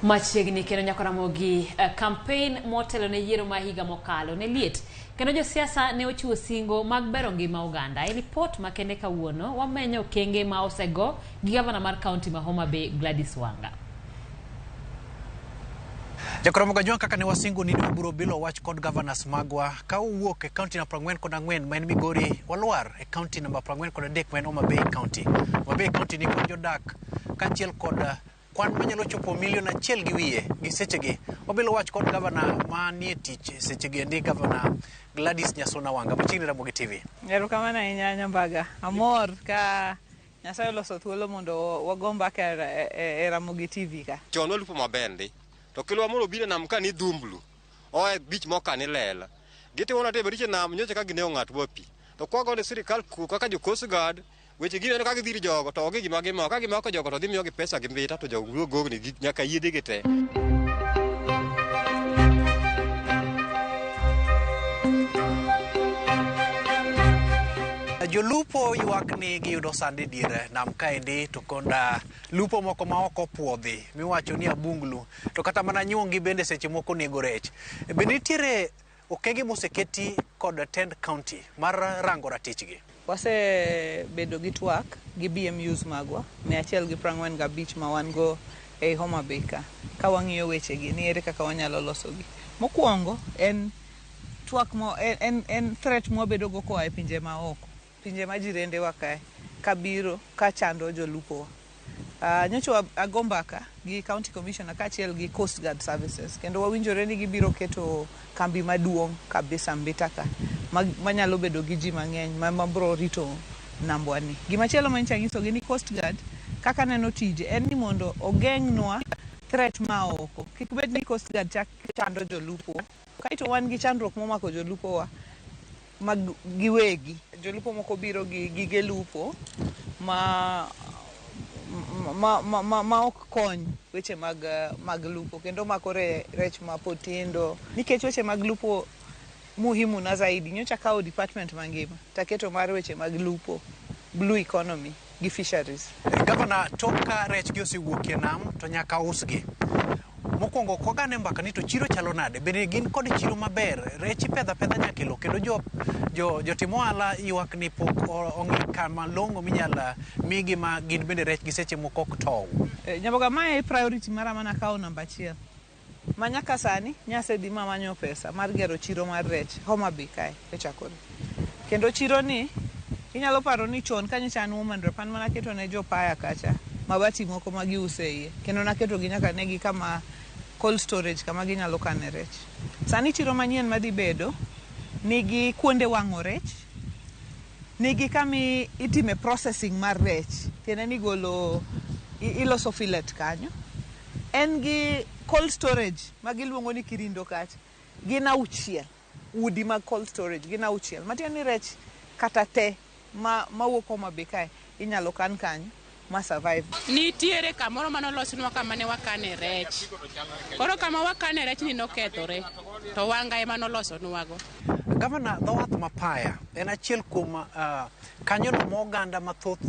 Machiegni kendo nyaka Ramogi, campaign motelo ne yiero ma higa mokalo ne liet kendo josiasa ne ochiwo singo mag bero ngima oganda. E ripot makende kawuono wamenyo okenge ma osego gi gavana mar kaunti ma Homa Bay Gladys Wanga. Jakoromo Gajwang' kaka ne wasingo ni wabiro bilo wach kod governors magwa ka owuok e kaunti namba 44 ma en Migori walwar e kaunti namba 43 ma en Homa Bay County. Homa Bay County ni kod jodak kaachiel kod kwan manyalo chopo milion achiel gi wiye gi sechegi. Wabilo wach kod gavana manie tich sechegi endi, gavana Gladys Nyasuna Wanga. Machiegni Ramogi TV. Erokamano ahinya Nyambaga. Amor ka Nyasaye oloso thuolo mondo wago mbaka e Ramogi TV ka. Chon walupo maber ndi. To kilwa moro obiro e nam ka ni dhumblu. Oa e beach moko ka ni lela. Gitimo na timbe richo e nam nyocha ka ginego ng'at ma pi. To kwago ne sirikal kaka jo Coast Guard weche gineno ka gidhir jogo to onge gima gimako. Ka gimako jogo to dhi miyogi pesa gi mbita to jogo wuok gogni gi nyaka yiedhi gi te. Jolupo ywak ni giyudo sand e dier nam kaendi to konda lupo moko ma ok opuodhi miwacho ni abunglu to kata mana nyuongi bende seche moko nego rech. Be nitiere okenge moseketi kod tend county mar rango ratichgi? Wasebedo gi twak gi BMUs magwa 145 ma wan go ei Homa Bay ka, ka wang'iyo wechegi ni ere kaka wanyalo losogi. Mokwongo en twak mo, en threat mwabedo go koa e pinje ma oko, pinje ma jirendewa kae, kabiro ka chando jolupowa. Nyocha ago mbaka gi County Commissioner kaachiel gi Coast Guard Services kendo wawinjore ni gibiro keto kambi maduong' kabisa Mbita ka manyalo bedo gi ji mang'eny ma biro rito nambwa ni. Gimachielo ma nyocha anyisogi ni Coast Guard kaka aneno tije en ni mondo ogeng'nwa threat ma oko. Kik bed ni Coast Guard chak chando jolupo. Kaeto wan gi chandruok momako jolupowa mag giwegi. Jolupo moko biro gi gige lupo ma ma, ma, ma, ma ok kony weche mag, mag lupo kendo mako rech ma pod tindo. Nikech weche mag lupo muhimu na zaidi, nyocha akawo department mangima taketo mar weche mag lupo, blue economy gi fisheries. Gavana, tok ka rech gi osewuok e nam to nyaka usgi. Mokwongo ok wagane mbaka ni to chiro chalo nade, bende gin kod chiro maber, rech ipedho apedha nyaka e lowo kendo jotim ohala ywak ni pok ong'i kama long'o minyal migi ma gin bende rech gi seche moko ok tow. Nyamboga, mae e priority mara mana kawo namba achiel. Ma nyaka sani nyasedhi mamanyo pesa mar gero chiro mar rech Homa Bay kae e chakore. Kendo chiro ni inyalo paro ni chon ka nyocha an woman rep an mana keto ne jopaya kacha mabati moko ma giuso e iye kendo naketo gi nyaka negi kama cold storage kama ginyalo kane rech. Sani chiro manyien madhi bedo nigi kuonde wang'o rech, nigi kama itime processing mar rech, tiende ni golo iloso fillet kanyo. En gi cold storage ma giluongo ni Kirindo kacha, gin auchiel, udi mag cold storage gin auchiel. Matiende ni rech kata te mawuok Homa Bay kae inyalo kan kanyo ma survive. Nitiere kamoro manolosnwa kama ne wakane rech. Koro kama wakane rech ni nokethore, to Wanga ema nolosonwago. Gavana, dho wath ma Paya en achiel kuom kanyono ma oganda mathoth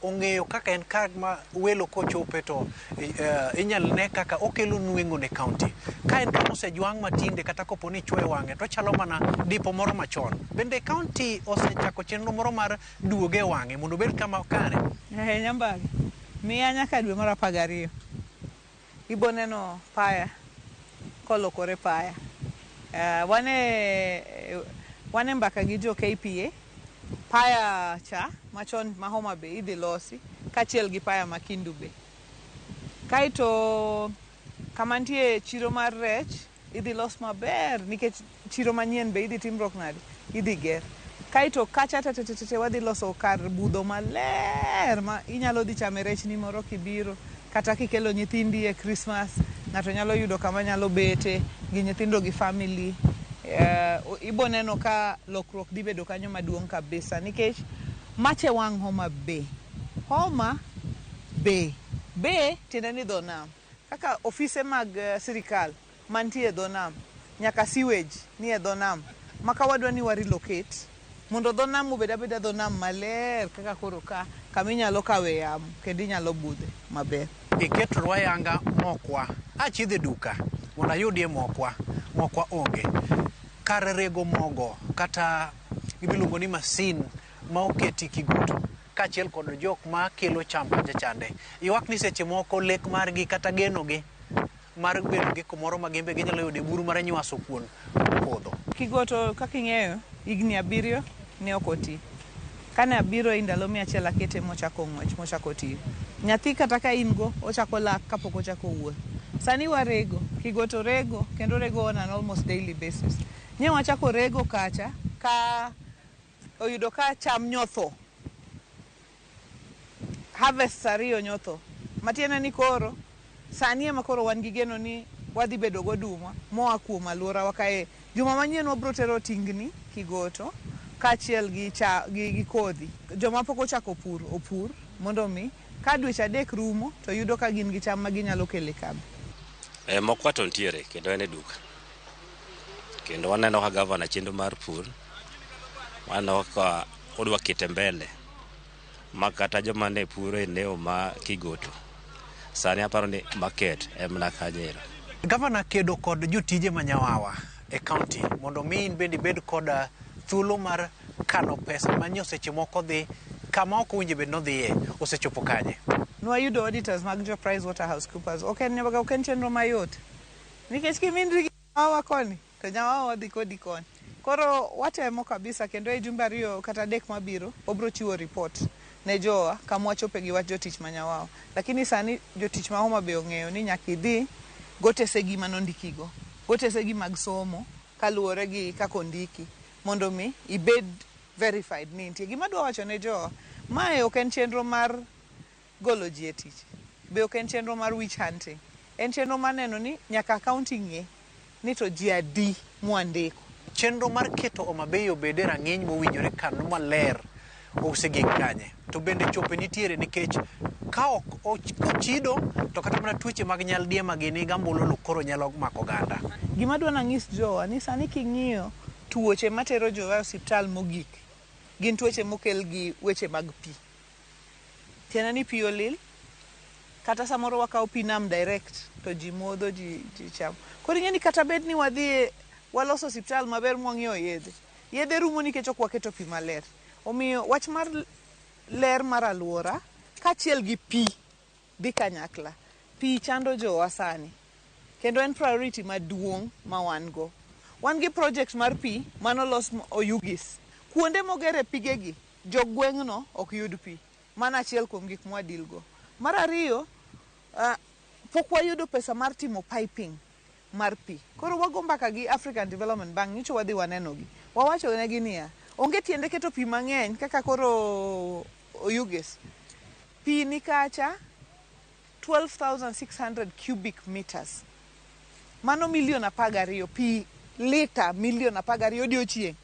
ong'eyo kaka en kama welo kochope to inyal ne kaka okelo nweng'o ne county. Ka en kama osejwang' matinde kata kopo ni ichwoyo wang'e to ochalo mana dipo moro machon. Bende county osechako chenro moro mar duoge e wang'e mondo obed kama kare? Nyambaga, miya nyaka dwe mar 12. Ibo neno Paya kolokore Paya. Wane mbaka gi jo KPA. Paya cha machon ma Homa Bay idhi losi kaachiel gi Paya ma Kindu Bay. Kaeto kama nitie chiro mar rech idhi los maber nikech chiro manyien be idhi timruok nade? Idhi ger. Kaeto kacha te wadhi loso kar budho maler ma inyalo dhi chame rechni moro kibiro kata kikelo nyithindi e Christmas ng'ato nyalo yudo kama nyalo bete gi nyithindo gi family. Ibo neno ka lokruok dhi bedo kanyo maduong' kabisa nikech mache wang' Homa Bay. Homa Bay. Bay tiende ni dho nam. Kaka ofise mag sirikal mantie e dho nam nyaka sewage ni e dho nam ma ka wadwa ni wa relocate mondo dho nam obed abeda dho nam maler kaka koro ka kama inyalo kawe yamo kendo inyalo budhe maber. Iketonwa yanga mokwa. Achidhe duka mondo ayudie mokwa. Mokwa onge. Kar rego mogo kata gimiluongo ni masin ma oketi Kigoto kaachiel kod jok ma kelo cham kacha chande. Ywak ni seche moko lek margi kata geno gi mar bedo gi kumoro ma gin be ginyalo yude buru mar nywaso kuon opodho. Kigoto kaka ing'eyo higni 7 ne ok oti. Kane abiro e ndalo 100 akete mochako ng'wech mochako tiyo. Nyathi kata ka in go ochako lak kapok ochako wuoth. Sani warego, Kigoto rego kendo rego on an almost daily basis. Nye wachako rego kacha ka oyudo ka cham nyotho. Harvests 2 nyotho. Matiende ni koro sani ema koro wan gi geno ni wadhi bedo goduma moa kuom alworawa kae. Juma manyien wabro tero tingni Kigoto kaachiel gi gi kodhi. Joma pok ochako pur opur mondo mi ka dweche 3 rumo to yudo ka gin gi cham ma ginyalo kelo e kambi. Mokwa to nitiere kendo en e duka. Kendo waneno ka gavana chenro mar pur, waneno ka odwa kete mbele ma kata joma ne puro e eneo ma Kigoto sani aparo ni market en mana kanyo ero. Gavana kedo kod jotije manyawawa e county mondo mi in bende ibed kod thuolo mar kano pesa manyo seche moko dhi kama ok owinjo bed nodhiye osechopo kanye. Nwayudo auditors mag jo PricewaterhouseCoopers. Ok en chenro mayot. Nikech kimindri gi nyawawa koni to nyawawa dhi kodi koni. Koro watemo kabisa kendo e jumbe 2 kata 3 mabiro obro chiwo report ne jowa kama wachope gi wach jotich ma nyawawa. Lakini sani jotich ma Homa Bay ong'eyo ni nyaka idhi gotesegi manondikigo. Gotesegi mag somo kaluwore gi kaka ondiki mondo mi ibed verified ni intie. Gima adwa wacho ne jowa, mae ok en chenro mar golo ji e tich. Be ok en chenro mar witch hunting. En chenro mar neno ni nyaka county ng'e ni to ji adi mwandiko. Chenro mar keto Homa Bay obed e rang'iny mowinjore kano maler osegik kanye. To bende chope nitiere nikech ka ok ochido to kata mana tuoche mag nyaldiema gini gambululu koro nyalo mako oganda. Gima adwa nang'is jowa ni sani king'iyo tuoche matero jowa e osiptal mogik gin tuoche mokel gi weche mag pi. Tiende ni pi olil, kata samoro wakawo pi nam direct to ji modho ji chamo. Koro ing'e ni kata bed ni wadhi waloso osiptal maber mwang'iewo yedhe. Yedhe rumo nikech ok waketo pi maler. Omiyo wach mar ler mar alwora kaachiel gi pi dhi kanyakla. Pi chando jowa sani kendo en priority maduong' ma wan go. Wan gi project mar pi manolos Oyugis. Kuonde mogere pigegi, jogweng'no ok yud pi. Mano achiel kuom gik mwa deal go. Mar ariyo, pok wayudo pesa mar timo piping mar pi. Koro wago mbaka gi African Development Bank, nyocha wadhi wanenogi. Wawacho negi niya, onge tiende keto pi mang'eny kaka koro Oyugis. Pi ni kacha 12,600 cubic meters. Mano milion 12 pi lita milion 12 odiochieng'.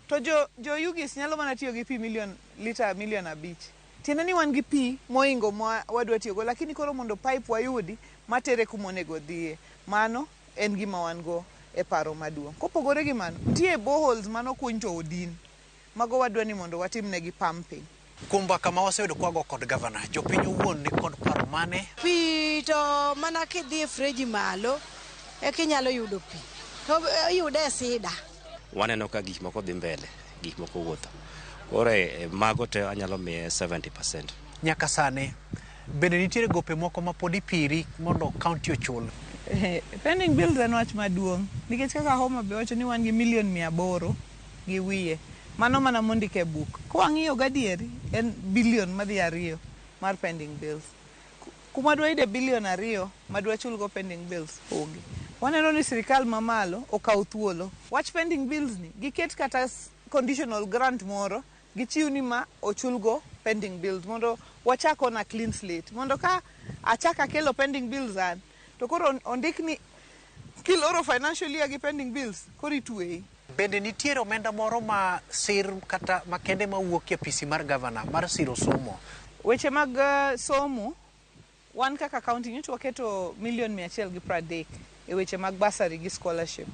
To jo Oyugis nyalo mana tiyo gi pi lita milion 5. Tiende ni wan gi pi moingo ma wadwa tiyogo, lakini koro mondo pipe wayudi matere kuma onego odhiye. Mano en gima wan go e paro maduong'. Kopogore gi mano, nitie boreholes manokuny to odin. Mago wadwa ni mondo watimnegi pumping. Kuom mbaka ma waseyudo kwago kod gavana, jopiny owuon ni kod paro mane? Pi to mana kidhi e freji malo eka inyalo yudo pi. To iyude e sida. Waneno ka gik moko dhi mbele, gik moko wuotho. Koro mago te anyalo miye 70%. Nyaka sani, bende nitiere gope moko ma pod ipiri mondo county ochul? Pending bills en wach maduong' nikech kaka Homa Bay wacho ni wan gi milion 800 gi wiye. Mano mana mondik e buk. Kwang'iyo gadieri en bilion madhi 2 mar pending bills. Kuma dwa yude bilion 2 madwa chulgo pending bills onge. Waneno ni sirikal mamalo okaw thuolo. Wach pending bills ni giket kata conditional grant moro gichiw ni ma ochulgo pending bills mondo wachak on a clean slate. Mondo ka achak akelo pending bills an to koro ondik ni kiloro financial year gi pending bills koro itweyi. Bende nitiere omenda moro ma sir kata makende mawuok e apisi mar gavana mar siro somo? Weche mag somo, wan kaka county nyocha waketo milion 130 e weche mag bursary gi scholarship.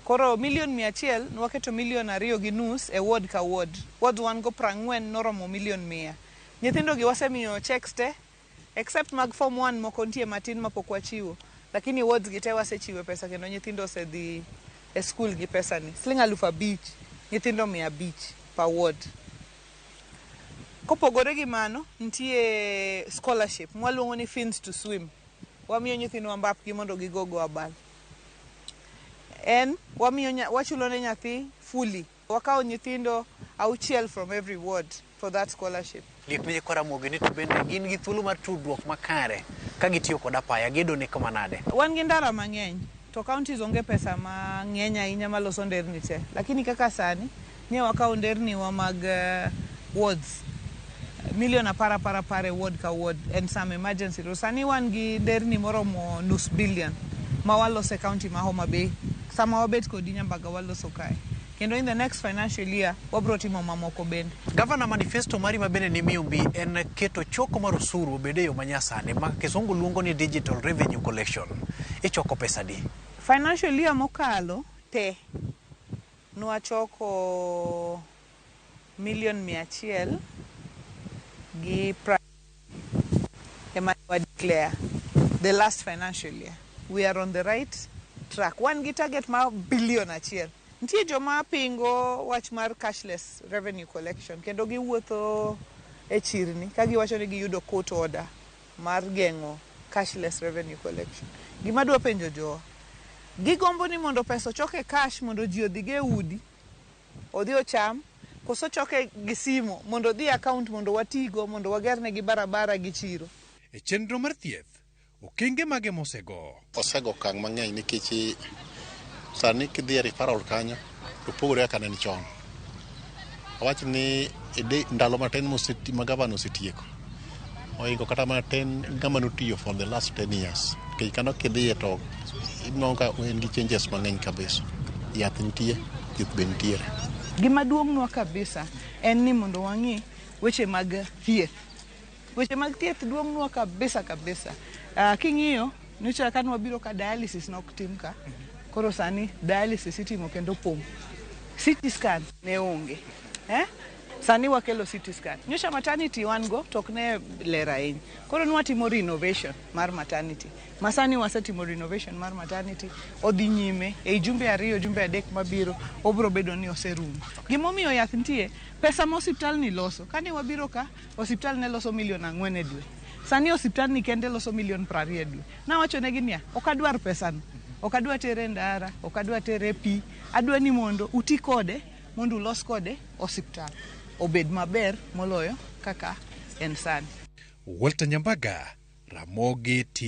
Koro milion 100 nwaketo milion 2.5 e ward ka ward. Wards wan go 40 noromo milion 100. Nyithindo gi wasemiyo checks te. Except mag form 1 moko nitie matin mapok wachiwo. Lakini wards gi te wasechiwe pesa kendo nyithindo osedhi e skul gi pesa ni. Siling 5,000, nyithindo 500 per ward. Kopogore gi mano, nitie scholarship mwaluongo ni Fins to Swim. Wamiyo nyithindwa mbapgi mondo gigogo abal. En wamiyo wachulo ne nyathi fully. Wakawo nyithindo 6 from every ward for that scholarship. Liet ne Ramogi ni to bende gin gi thuolo mar tudruok makare ka gitiyo kod apaya gedo ne kama nade. Wan gi ndara mang'eny to counties onge pesa mang'eny ahinya maloso nderni te. Lakini kaka sani ne wakawo nderni wa mag wards milion 10 10 10 e ward ka ward and some emergency roads. Sani wan gi nderni moromo 0.5 billion ma waloso e county ma Homa Bay. Sama wabet kodi Nyambaga waloso kae. Kendo in the next financial year wabro timo mamoko bende. Gavana, manifesto mari ma bende ni miumbi en keto choko mar osuru obed e yo manyasani ma kisungu luongo ni digital revenue collection. Ichoko pesa di? Financial year mokalo te nwachoko milion 100 gi ema wa declare the last financial year. We are on the right track. Wan gi target mar 1 billion. Nitie joma pingo wach mar cashless revenue collection kendo giwuotho e chirni ka giwacho ni giyudo court order mar geng'o cashless revenue collection. Gima adwa penjo jowa, gigombo ni mondo pesa ochok e cash mondo ji odhigo e udi, odhi ocham, koso choke gi simo mondo odhi e account mondo watigo mondo wagernegi barabara gi chiro. E chenro mar thieth, okenge mage mosego? Osego okang' mang'eny nikech sani kidhi e referral kanyo to pogore kaka ne en chon. Awach ni ndalo matin ma gavana osetieko ohingo kata mana ten ng'ama notiyo for the last 10 years. Nikech kano kidhiye to inwang'o ka en gi changes mang'eny kabisa. Yath nitie, thieth be nitiere. Gima duong'nwa kabisa en ni mondo wang'i weche mag thieth. Weche mag thieth duong'nwa kabisa kabisa. King'iyo, nyocha ka nwabiro ka dialysis nok tim ka. Koro sani dialysis itimo kendo pong'. CT scan ne onge. Sani wakelo CT scan. Nyocha maternity wan go to ok ne ler ahinya. Koro nwatimo renovation mar maternity. Ma sani wasetimo renovation mar maternity odhi nyime ei jumbe 2 jumbe 3 mabiro obro bedo ni oserumo. Gimomiyo yath nitie, pesa ma osiptal ni loso. Kane wabiro ka, osiptal ne loso milion 4 e dwe. Sani osiptal ni kende loso milion 20 e dwe. Nawachonegi niya, ok adwar pesano. Ok adwa tere e ndara, ok adwa tere e pi. Adwa ni mondo uti kode, mondo ulos kode osiptal. Obed maber moloyo kaka en sani. Walter Nyambaga, Ramogi TV.